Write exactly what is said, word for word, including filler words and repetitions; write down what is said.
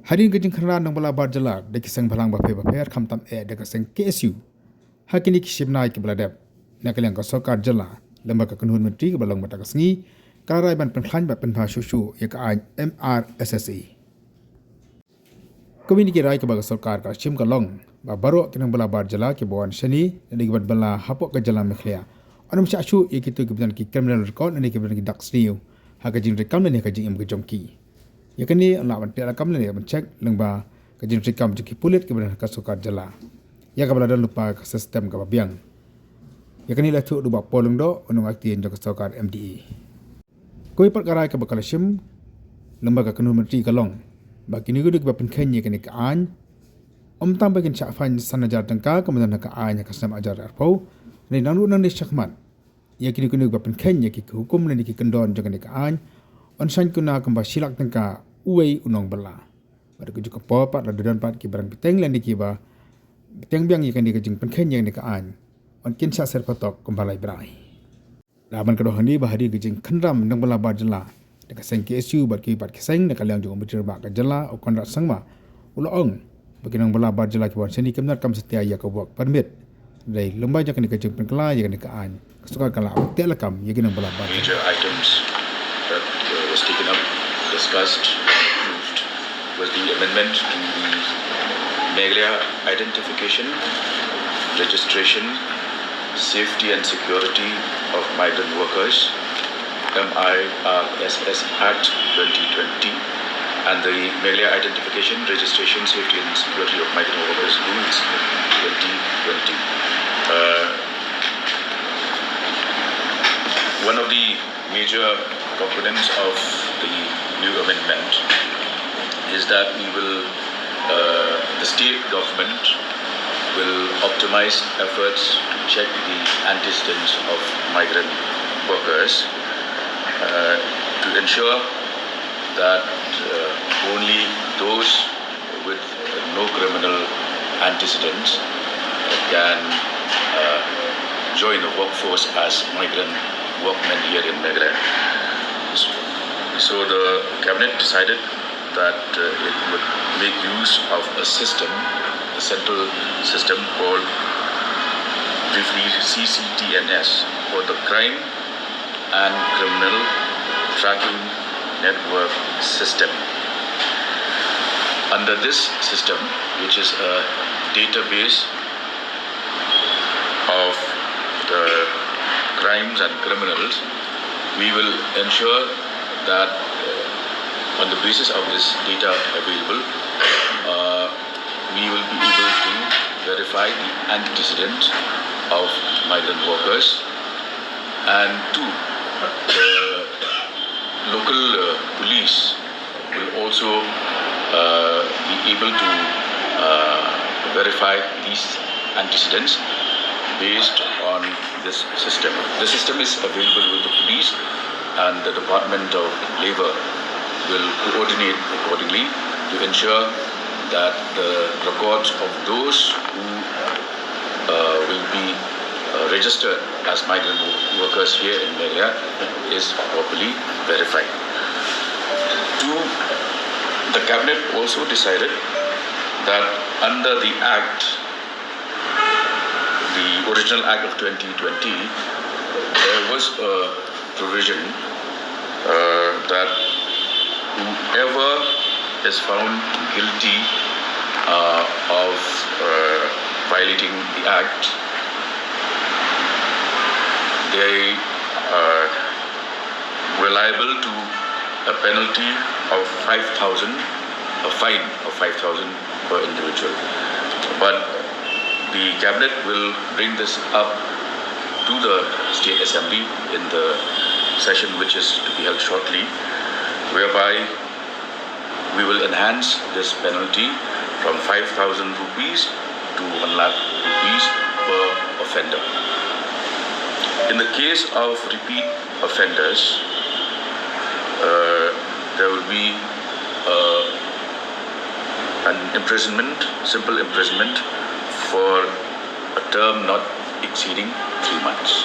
Hadien ka jingkhynra nongbylla bar jylla da ki seng bhalang bapher bapher, khamtam eh da ka seng K S U ha kine ki shibnai kiba la dep, na ka liang ka sorkar jylla lyngba ka kynhun myntri kaba long mynta ka sngi ka la rai ban pynkhlaiñ bad pynbha shuh shuh ïa ka aiñ M R S S A. Kawei na ki rai kaba ka sorkar ka la shim ka long ba baroh ki nongbylla bar jylla kiba wan shane lane kiban bylla hapoh ka jylla Meghalaya yn ym shah shuh ïa kito kiba don ki criminal record lane kiba don ki dak sniew ha ka jingtrei kam lane ha ka jingim ka jong ki. Ïa kane yn lah ban teh lakam lane ban check lyngba ka jingtrei kam jong ki pulit kiba don ha ka sorkar jylla, ïa kaba la don lypa ka system kaba biang. Ïa kane la ïathuh da u Bah Paul Lyngdoh, u nongïaktien jong ka sorkar M D A. Kawei pat ka rai kaba ka la shim lyngba ka kynhun myntri ka long ba kino kino kiba pynkheiñ ïa kane ka aiñ, ym tang ba kin shah fine san hajar tyngka kumba don ha ka aiñ ha ka snem ar hajar arphew, lane nangno nangno shakhmat ïa kino kino kiba pynkheiñ ïa ki hukum lane ki kyndon jong kane ka aiñ, yn shah kuna kumba shi lak tyngka uwei u nongbylla. Bad ka juh ka por pat lada don pat kiba rang bteng lane kiba bteng biang ïa kane ka jingpynkheiñ ïa kane ka aiñ, yn kin shah ser patok kumba lai bnai. La ban kdew hangne ba hadien ka jingkhynra nongbylla bar jylla da ka seng K S U bad kiwei pat ki seng, na ka liang jong u Myntri Rangbah ka jylla u Conrad Sangma u la ong ba ki nongbylla bar jylla kiba wan shane kim donkam satia ïa ka work permit. Hynrei lyngba jong kane ka jingpynkylla ïa kane ka aiñ, ka sorkar ka lah ban teh lakam ïa ki nongbylla bar jylla. Major items that uh, was taken up, discussed, approved was the amendment to the Meghalaya Identification, Registration, Safety and Security of Migrant Workers, M I R S S Act twenty twenty, and the Meghalaya Identification, Registration, Safety and Security of Migrant Workers Rules twenty twenty. Uh, one of the major components of the new amendment is that we will, uh, the state government will optimize efforts to check the antecedents of migrant workers, uh, to ensure that uh, only those with no criminal antecedents can uh, join the workforce as migrant workmen here in Meghalaya. So the cabinet decided that uh, it would make use of a system, a central system called briefly C C T N S, for the crime and criminal tracking network system. Under this system, which is a database of the crimes and criminals, we will ensure that uh, on the basis of this data available, uh, we will be able to verify the antecedents of migrant workers, and two, the local uh, police will also uh, be able to uh, verify these antecedents based on this system. The system is available with the police, and the Department of Labour will coordinate accordingly to ensure that the records of those who uh, will be uh, registered as migrant workers here in Meghalaya is properly verified. Two, the cabinet also decided that under the Act, the original Act of twenty twenty, there was a provision uh, that whoever is found guilty uh, of uh, violating the Act, they uh, were liable to a penalty of five thousand, a fine of five thousand per individual. But the cabinet will bring this up to the State Assembly in the session which is to be held shortly, whereby we will enhance this penalty from five thousand rupees to one lakh rupees per offender. In the case of repeat offenders, uh, there will be uh, an imprisonment, simple imprisonment for a term not exceeding three months.